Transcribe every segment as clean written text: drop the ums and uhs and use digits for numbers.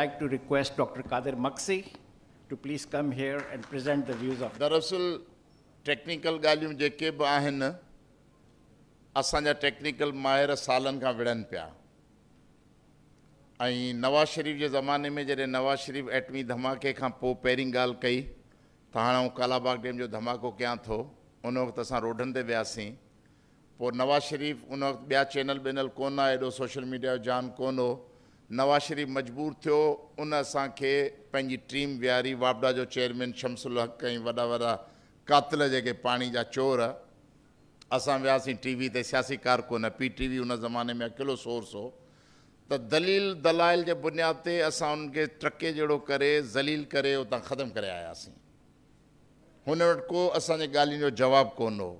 Like to request Doctor Qadir Magsi to please come here and present the views of. دراصل technical ڳالهيون جيڪي به آهن، اسان جا ٽيڪنيڪل ماهر سالن کان وڙهن پيا ۽ نواز شريف جي زماني ۾ جڏهن نواز شريف ايٽمي ڌماڪي کان پوء پهرين ڳالهه ڪئي ته هاڻ آئون ڪالاباغ ڊيم جو ڌماڪو ڪيان ٿو، ان وقت اسان روڊن تي وياسين. پوء نواز شريف ان وقت ٻيا چينل بينل ڪونه آ، ايڏو سوشل ميڊيا جو جان ڪونه هو. نواز شريف مجبور ٿيو، ان اسان کي پنهنجي ٽيم ويهاري، واپڊا جو چيئرمين شمس الحق ۽ وڏا وڏا قاتل جيڪي پاڻي جا چور. اسان وياسين ٽي وي تي، سياسي ڪارڪن، پي ٽي وي ان زماني ۾ اڪيلو سورس هو، ته دليل دلائل جي بنياد تي اسان انهن کي ٽرڪي جهڙو ڪري ذليل ڪري اتان ختم ڪري آياسين. هن وٽ ڪو اسان جي ڳالهين جو جواب ڪونه هو.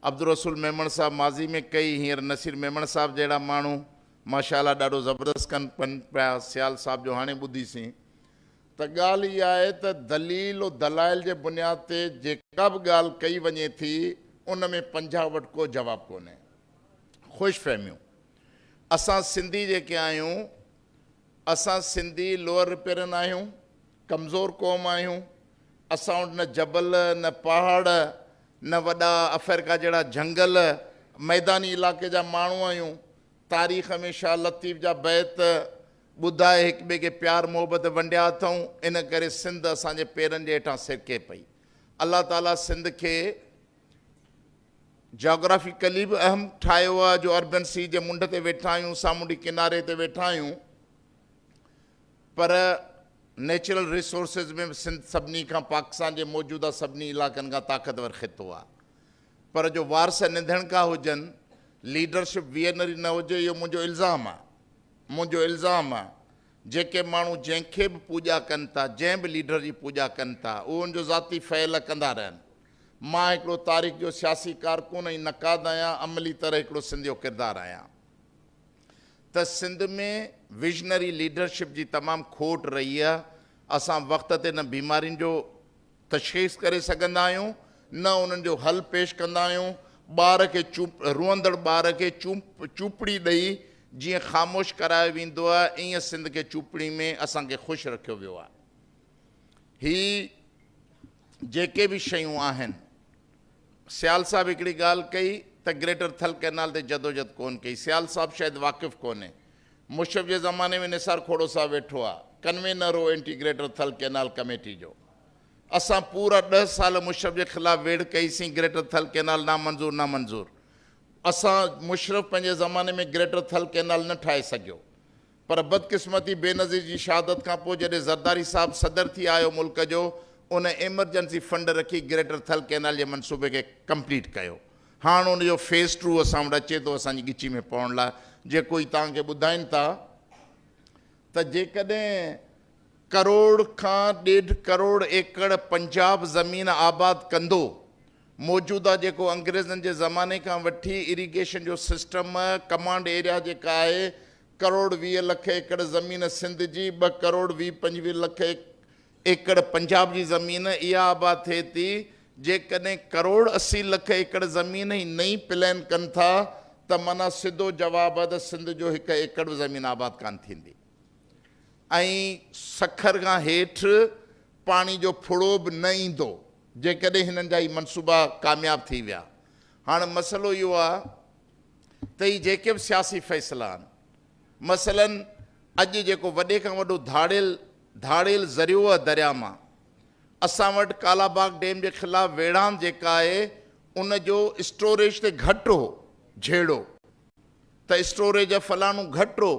عبدالرسول ميمڻ صاحب ماضي ۾ ڪئي، هينئر نصير ميمڻ صاحب جهڙا ماڻهو ماشاء الله ڏاڍو زبردست ڪن پن پيا. سيال صاحب جو هاڻي ٻڌيسين. ته ڳالهه اها آهي ته دليل و دلائل جي بنياد تي جيڪا به ڳالهه ڪئي وڃي ٿي، ان ۾ پنجاب وٽ ڪو جواب ڪونهي. خوش فهميون اسان سنڌي جيڪي آهيون، اسان سنڌي لوئر رپيرن آهيون، ڪمزور قوم آهيون. اسان وٽ نه جبل، نه پهاڙ، نه وڏا افريقا جهڙا جهنگل، ميداني علائقي جا ماڻهو آهيون. تاريخ ۾ شاهه لطيف جا بيت ٻڌائي هڪ ٻئي کي پيار محبت ونڊيا اٿئون، ان ڪري سنڌ اسان جي پيرن جي هيٺان سرڪي پئي. الله تعاليٰ سنڌ کي جاگرافيڪلي به اهم ٺاهيو آهي، جو اربين سي جي منڍ تي ويٺا آهيون، سامونڊي ڪناري تي ويٺا آهيون، پر نيچرل ريسورسز ۾ به سنڌ سڀني کان، پاڪستان جي موجوده سڀني علائقن کان طاقتور خطو آهي. پر جو وارث نڌڻڪا هجن، ليڊرشپ ويئنري نه هجي، اهو منهنجو الزام آهي، منهنجو الزام آهي. جيڪي ماڻهو جنهن کي به پوڄا ڪن ٿا، جنهن به ليڊر جي پوڄا ڪن ٿا، اهو ان جو ذاتي فعل ڪندا رهن. مان هڪڙو تاريخ جو سياسي ڪارڪن ۽ نقاد آهيان، عملي طرح هڪڙو سنڌ جو ڪردار آهيان. ته سنڌ ۾ ويزنري ليڊرشپ جي تمام کوٽ رهي آهي. اسان وقت تي نه بيمارين جو تشخيص ڪري سگهندا آهيون، نه انهن جو حل پيش ڪندا آهيون. ٻار کي چوپ، روئندڙ ٻار کي چوپ چوپڙي ڏئي جيئن خاموش ڪرايو ويندو آهي، ايئن سنڌ کي چوپڙي ۾ اسان کي خوش رکيو ويو آهي. هي جيڪي به شيون آهن، سيال صاحب هڪڙي ڳالهه ڪئي ته گريٽر ٿل ڪئنال تي جدوجھد ڪون ڪئي. سيال صاحب شايد واقف ڪونهي. مشرف جي زماني ۾ نثار کوڙو صاحب ويٺو آ، ڪنوينر هو anti greater Thal canal committee جو. اسان پورا 10 سال مشرف جي خلاف ويڙهه ڪئي سين، گريٽر ٿل ڪئنال نامنظور نامنظور. اسان مشرف پنهنجي زماني ۾ گريٽر ٿل ڪئنال نه ٺاهي سگهيو، پر بدقسمتي بينظير جي شهادت کان پوء جڏهن زرداري صاحب صدر ٿي آيو ملڪ جو، ان ايمرجنسي فنڊ رکي گريٽر ٿل ڪئنال جي منصوبي کي ڪمپليٽ ڪيو. هاڻ ان جو فيز 2 اسان وٽ اچي ٿو اسان جي ڳچي ۾ پوڻ لاء، جيڪو هي توهان کي ٻڌائين ٿا ته جيڪڏهن ڪروڙ کان 1.5 ڪروڙ ايڪڙ پنجاب زمين آباد ڪندو، موجوده جيڪو انگريزن جي زماني کان وٺي اريگيشن جو سسٽم، ڪمانڊ ايريا جيڪا آهي، ڪروڙ 20 لک ايڪڙ زمين سنڌ جي، 2 ڪروڙ 20 25 لک ايڪڙ پنجاب جي زمين اها آباد ٿئي ٿي. جيڪڏهن ڪروڙ 80 لک ايڪڙ زمين هي نئين پلان ڪن ٿا ته معنيٰ سڌو جواب آهي ته سنڌ جو هڪ ايڪڙ به زمين آباد ڪانه ٿيندي ۽ سکر کان هيٺ پاڻي جو ڦڙو به نه ايندو، جيڪڏهن هنن جا هي منصوبا ڪامياب ٿي ويا. هاڻ مسئلو اهو آهي ته هي جيڪي به سياسي فيصلا آهن، مثلاً اڄ جيڪو وڏي کان وڏو ڌاڙيل ڌاڙيل ذريعو آهي درياء مان، اسان وٽ ڪالاباغ ڊيم جي خلاف ويڙهاند جيڪا آهي ان جو اسٽوريج تي گهٽ هو جهيڙو، ته اسٽوريج فلاڻو گهٽ هو.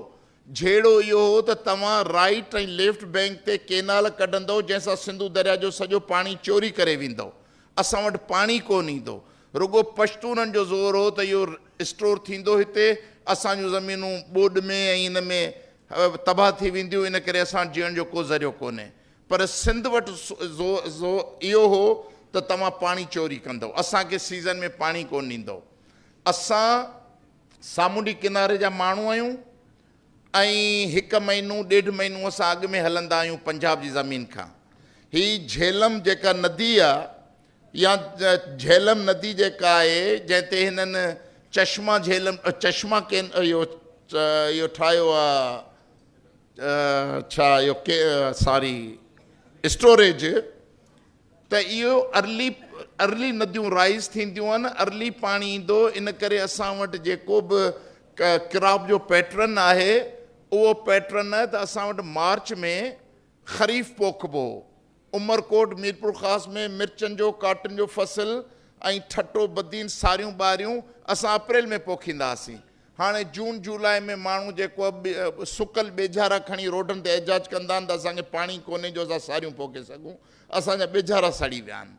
جهيڙو اهو هو ته توهان رائيٽ ۽ ليفٽ بينڪ تي ڪينال ڪڍندؤ جنهن سان سنڌو درياء جو سڄو پاڻي چوري ڪري ويندؤ، اسان وٽ پاڻي ڪونه ايندو. رڳو پشتونن جو زور هو ته اهو اسٽور ٿيندو هتي، اسان جون زمينون ٻوڏ ۾ ۽ ان ۾ تباهه ٿي وينديون، ان ڪري اسان وٽ جيئڻ جو ڪو ذريعو ڪونهي. پر سنڌ وٽ زور اهو هو ته توهان پاڻي چوري ڪندؤ، اسان کي سيزن ۾ پاڻي ڪونه ڏيندؤ. اسان سامونڊي ڪناري جا ماڻهو آهيون ۽ هڪ مهينو ڏيڍ مهينو اسان اڳ ۾ هلندا آهيون پنجاب جي زمين کان. هي جهلم جيڪا ندي آ يا جهلم ندي جيڪا آهي، جنهن تي هنن چشما جهلم چشما ڪين اهو اهو ٺاهيو آ، ڇا اهو ساري اسٽوريج ته اهو ارلي ارلي نديون رائز ٿينديون آهن، ارلي پاڻي ايندو، ان ڪري اسان وٽ جيڪو به ڪراپ جو پيٽرن آهي اهو پيٽرن آهي ته اسان وٽ مارچ ۾ خريف پوکبو هو. عمرڪوٽ ميرپورخاص ۾ مرچن جو ڪاٽن جو فصل ۽ ٺٽو بدين ساريون ٻاريون اسان اپريل ۾ پوکيندا هئاسين. هاڻي جون جولاء ۾ ماڻهو جيڪو سڪل ٻيجارا کڻي روڊن تي احتجاج ڪندا آهن ته اسان کي پاڻي ڪونهي جو اسان ساريون پوکي سگهون، اسان جا ٻيجارا سڙي ويا آهن.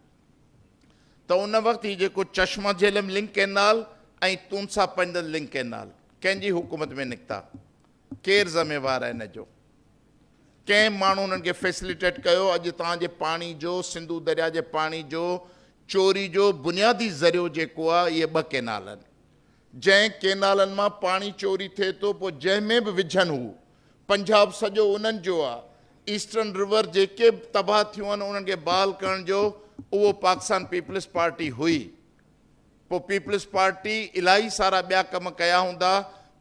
ته ان وقت هي جيڪو Chashma Jhelum link canal ۽ Taunsa Panjnad link canal ڪنهن جي حڪومت ۾ نڪتا؟ ڪير ذميوار آهي ان جو؟ ڪنهن ماڻهو انهن کي فيسليٽيٽ ڪيو؟ اڄ توهان جي پاڻي جو، سنڌو درياء جي پاڻي جو چوري جو بنيادي ذريعو جيڪو آهي اهي ٻه ڪينال آهن. جنهن ڪينالن مان پاڻي چوري ٿئي ٿو پوء جنهن ۾ به وجهن هو پنجاب سڄو انهن جو آهي. ايسٽرن رور جيڪي به تباهه ٿيون آهن انهن کي بحال ڪرڻ جو اهو پاڪستان پيپلز پارٽي هئي. پوء پيپلز پارٽي الاهي سارا ٻيا ڪم ڪيا هوندا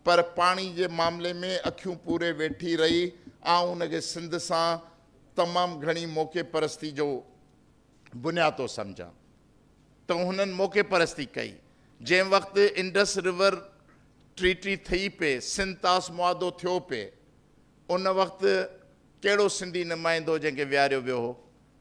پر پاڻي جي معاملي ۾ اکيون پوري ويٺي رهي. آئون ان کي سنڌ سان تمام گهڻي موقعي پرستي جو بنياد ٿو سمجهان ته هنن موقعي پرستي ڪئي. جنهن وقت انڊس رور ٽريٽي ٿي پئي، سنڌ طاس معاهدو ٿيو پئي، ان وقت ڪهڙو سنڌي نمائندو جنهن کي ويهاريو ويو هو؟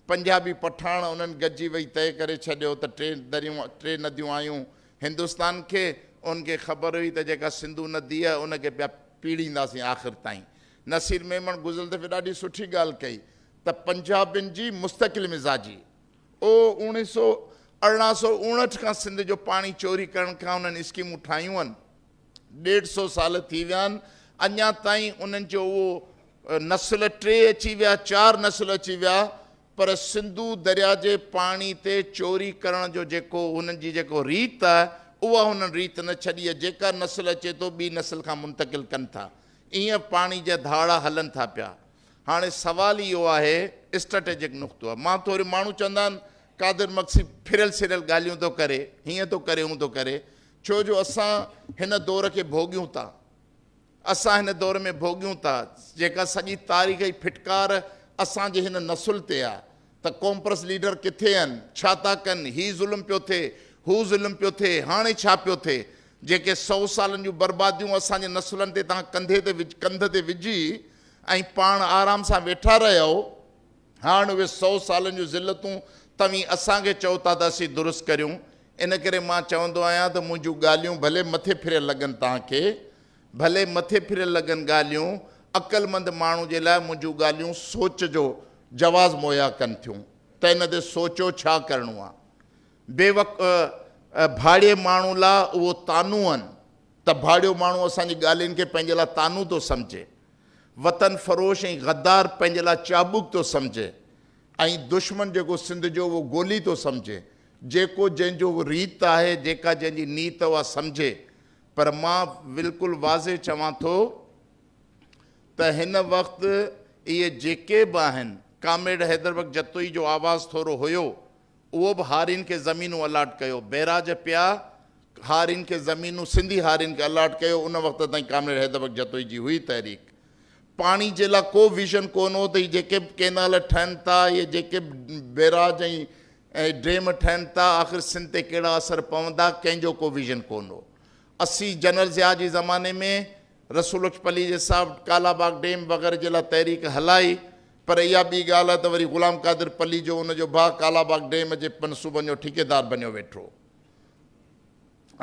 پنجابي پٺاڻ انهن گڏجي وئي طئي ڪري ڇڏيو ته ٽي دريون ٽي نديون آيون هندستان کي، ان کي خبر هئي ته جيڪا سنڌو ندي آهي ان کي پيا پيڙينداسين آخر تائين. نصير ميمڻ گذريل دفعي ڏاڍي سٺي ڳالهه ڪئي ته پنجابين جي مستقل مزاجي او 1859 کان سنڌ جو پاڻي چوري ڪرڻ کان انهن اسڪيمون ٺاهيون آهن. 150 سال ٿي ويا آهن اڃا تائين انهن جو اهو نسل ٽي اچي ويا، چار نسل اچي ويا، پر سنڌو دريا جي پاڻي تي چوري ڪرڻ جو جيڪو انهن جي جيڪو ريت آهي اها انهن ريت نه ڇڏي آهي. جيڪا نسل اچي ٿو ٻي نسل کان منتقل ڪن ٿا، ايئن پاڻي جا ڌاڙا هلن ٿا پيا. هاڻي سوال اهو آهي اسٽريٽجڪ نقطو آهي، مان ٿوري ماڻهو چوندا آهن قادر مگسي ڦريل سريل ڳالهيون ٿو ڪري، هيئن ٿو ڪري هون ٿو ڪري، ڇو جو اسان هن دور کي ڀوڳيون ٿا، اسان هن دور ۾ ڀوڳيون ٿا، جيڪا سڄي تاريخ جي ڦٽڪار اسان جي هن نسل تي آهي ته قومپرست ليڊر ڪٿي آهن، ڇا ٿا ڪن، هي ظلم پيو ٿئي، هو ظلم پيو ٿئي، هاڻي ڇا پيو ٿئي، جيڪي 100 سالن جون برباديون اسان جي نسلن تي توهان ڪنڌي تي ڪنڌ تي وجهي ۽ پاڻ آرام سان ويٺا رهيؤ، هاڻ اهي 100 سالن جون ذلتون توهين اسان کي چئو ٿا ته اسين درست ڪريون، ان ڪري مان چوندو آهيان ته منهنجون ڳالهيون ڀلي مٿي ڦريل لڳن توهان کي، ڀلي مٿي ڦريل لڳن ڳالهيون، عقلمند ماڻهو جي لاء منهنجون ڳالهيون سوچ جو جواز مهيا ڪن ٿيون ته ان تي سوچو ڇا ڪرڻو آهي. بي وق ڀاڙيي ماڻهو لاء اهو طعنو آهن ته ڀاڙيو ماڻهو اسان جي ڳالهين کي پنهنجي لاء طعنو ٿو سمجهي. وطن فروش ۽ غدار پنهنجي لاء چابوڪ ٿو سمجهي ۽ دشمن جيڪو سنڌ جو اهو گولي ٿو سمجهي. جيڪو جنهن جو ريت آهي، جيڪا جنهن جي نيت اها سمجهي. پر مان بلڪل واضح چوان ٿو ته هن وقت اهي جيڪي به آهن، ڪامريڊ حيدر بخش جتوئي جو آواز ٿورو هيو، اهو به هارين کي زمينون الاٽ ڪيو، بئراج پيا، هارين کي زمينون سنڌي هارين کي الاٽ ڪيو، ان وقت تائين ڪامريڊ حيدر بخش جتوئي جي هئي تحريڪ. پاڻي جي لاء ڪو ويزن ڪونه هو ته هي جيڪي به ڪينال ٺهن ٿا، اهي جيڪي به بئراج ۽ ڊيم ٺهن ٿا، آخر سنڌ تي ڪهڙا اثر پوندا، ڪنهن جو ڪو ويزن ڪونه هو. اسين جنرل ضياء جي زماني ۾ رسول بخش پليجي صاحب ڪالا باغ ڊيم وغيره جي لاء تحريڪ هلائي، پر اها ٻي ڳالهه آهي ته وري غلام قادر پليجو ان جو ڀاء ڪالا باغ ڊيم جي منصوبن جو ٺيڪيدار بنيو ويٺو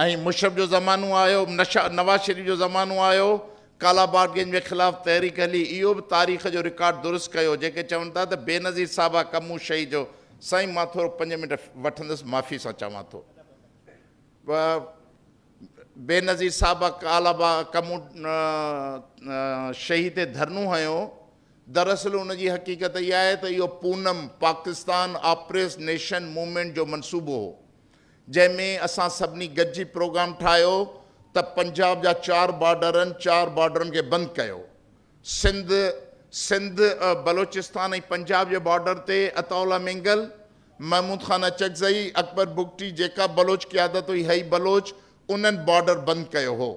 ۽ مشرف جو زمانو آيو، نواز شريف جو زمانو آيو، ڪالا باغ ڊيم جي خلاف تحريڪ هلي، اهو به تاريخ جو رڪارڊ درست ڪيو، جيڪي چون ٿا ته بينظير صاحبه ڪمون شهيد جو، سائين مان ٿورو 5 منٽ وٺندس معافي سان چوان ٿو. بينظير صاحبه ڪالا باغ ڪمون شهيد تي ڌرڻو هنيو، دراصل ان جي حقيقت اها آهي ته اهو پونم، پاڪستان آپريس نيشن موومينٽ، جو منصوبو هو، جنهن ۾ اسان سڀني گڏجي پروگرام ٺاهيو ته پنجاب جا چار بارڊرن چار بارڊرن کي بند ڪيو. سنڌ سنڌ، بلوچستان ۽ پنجاب جي بارڊر تي عطاء الله مينگل، محمود خان اچڪزئي، اڪبر بگٽي جيڪا بلوچ قيادت هئي هئي بلوچ، انهن بارڊر بند ڪيو هو.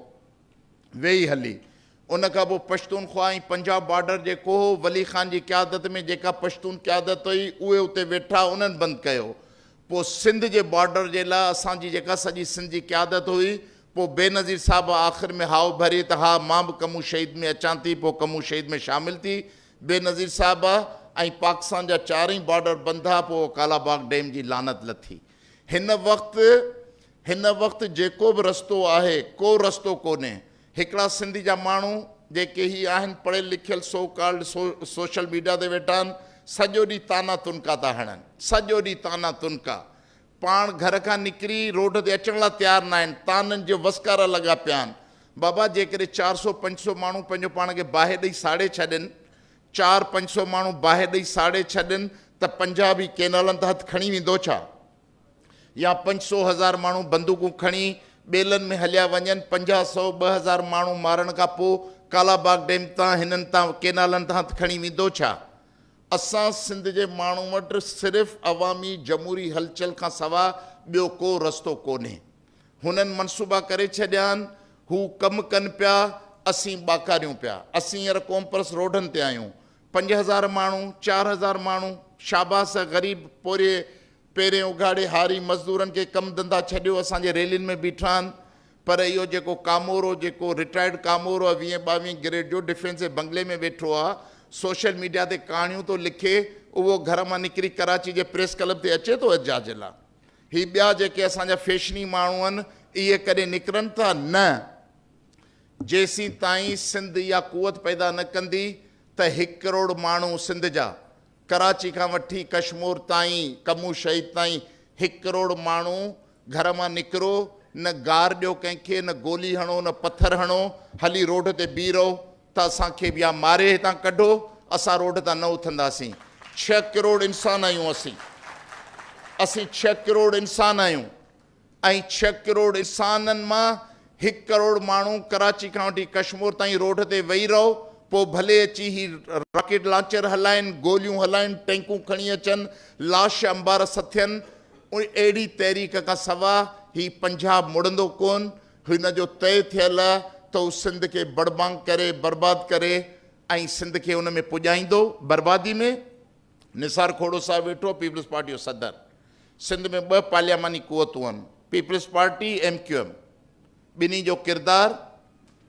ويئي هلي. ان کان پوء پشتونخوا ۽ پنجاب بارڊر جيڪو هو، ولي خان جي قيادت ۾ جيڪا پشتون قيادت هئي، اهي اتي ويٺا، انهن بند ڪيو. پوء سنڌ جي بارڊر جي لاء اسان جي جيڪا سڄي سنڌ جي قيادت هئي، پوء بينظير صاحب آخر ۾ هائو ڀري ته ها مان به ڪمون شهيد ۾ اچان ٿي، پوء ڪمون شهيد ۾ شامل ٿي بينظير صاحبه ۽ پاڪستان جا چارئي بارڊر بند ٿيا، پوء ڪالا باغ ڊيم جي لعنت لٿي. هن وقت هن وقت جيڪو به رستو آهي، ڪو رستو ڪونهي. هڪڙا سنڌ جا ماڻهو جيڪي هي آهن پڙهيل لکيل سو ڪالڊ سوشل ميڊيا تي ويٺا آهن، سڄو ڏينهن طعنا تنڪا ٿا هڻن، سڄو ڏينهن طعنا تنڪا. پاڻ گهر کان نڪري روڊ تي اچڻ لاء تيار ناهن، طعنن جو وسڪارا لڳا پيا آهن. بابا جيڪڏهن چار سو پنج سو ماڻهو پنهنجو پاڻ کي باهه ڏئي ساڙي ڇڏين، چار پنج سو ماڻهو باهه ڏئي ساڙي ڇڏين ته پنجاب هي ڪينالن تان هٿ کڻي ويندو ڇا؟ يا پنج سو هزار ماڻهو بندوقون کڻي ٻيلن ۾ هليا وڃن، پنجاهه سو 2000 ماڻهو مارڻ کان پوء ڪالا باغ ڊيم تان هنن تان ڪينالن تان هٿ کڻي ويندو ڇا؟ اسان سنڌ جي ماڻهن وٽ صرف عوامي جمهوري هلچل کان سواء ٻيو ڪو رستو ڪونهي. هنن منصوبا ڪري ڇڏيا آهن، هو ڪم ڪن پيا، اسين ٻاڪاريون پيا. اسين هينئر قومپرست روڊن تي آهيون. 5000 ماڻهو، 4000 ماڻهو، شاباس غريب پورهيي پيرين اگهاڙي هاري مزدورن کي ڪم ڌنڌا ڇڏيو اسان جي ريلين ۾ بيٺا آهن پر اهو جيڪو ڪامورو جيڪو رٽائرڊ ڪامورو آهي ويهين ٻاويهين گريڊ جو ڊفينس جي بنگلي ۾ ويٺو آهي سوشل ميڊيا تي ڪهاڻيون ٿو لکي اهو گهر مان نڪري ڪراچي جي پريس ڪلب تي اچي ٿو احتجاج لاء هي ٻيا جيڪي اسان جا فيشني ماڻهو آهن اهي ڪڏهن نڪرن ٿا نه جيسين تائين سنڌ اها قوت پيدا نه ڪندي ته هڪ ڪروڙ ماڻهو سنڌ جا ڪراچي کان وٺي ڪشمور تائين، ڪمون شهيد تائين هڪ ڪروڙ ماڻهو گهر مان نڪرو، نه گار ڏيو ڪنهن کي، نه گولي هڻو، نه پٿر هڻو، هلي روڊ تي بيهي رهو ته اسان کي به يا ماري هتان ڪڍو، اسان روڊ تان نه اٿنداسين. ڇهه ڪروڙ انسان آهيون اسين. اسين ڇهه ڪروڙ انسان آهيون. ۽ ڇهه ڪروڙ انسانن مان هڪ ڪروڙ ماڻهو ڪراچي کان وٺي ڪشمور تائين روڊ تي ويهي رهو، پوء ڀلي اچي هي راڪيٽ لانچر هلائين، گوليون هلائين، ٽينڪون کڻي اچن، لاش انبار سٿين، اهڙي تحريڪ کان سوا هي پنجاب مڙندو ڪونه، هن جو طئي ٿيل آهي ته هو سنڌ کي بڙبانگ ڪري برباد ڪري ۽ سنڌ کي ان ۾ پڄائيندو بربادي ۾. نثار کوڙو صاحب ويٺو آهي پيپلز پارٽي جو صدر. سنڌ ۾ ٻه پارلياماني قوتون آهن، peoples party, M Q M, ٻنهي جو ڪردار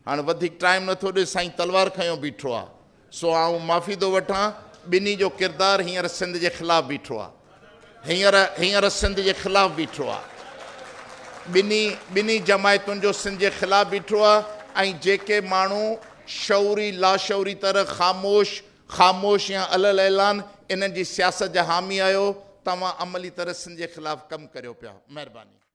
هاڻ وڌيڪ ٽائيم نٿو ڏي، سائين تلوار کنيو بيٺو آهي، سو آئون معافي ٿو وٺان، ٻنهي جو ڪردار هينئر سنڌ جي خلاف بيٺو آهي، هينئر هينئر سنڌ جي خلاف بيٺو آهي، ٻنهي ٻنهي جماعتن جو سنڌ جي خلاف بيٺو آهي ۽ جيڪي ماڻهو شعوري لاشعوري طرح خاموش خاموش يا علي الاعلان انهن جي سياست جا حامي آهيو، توهان عملي طرح سنڌ جي خلاف ڪم ڪريو پيا. مهرباني.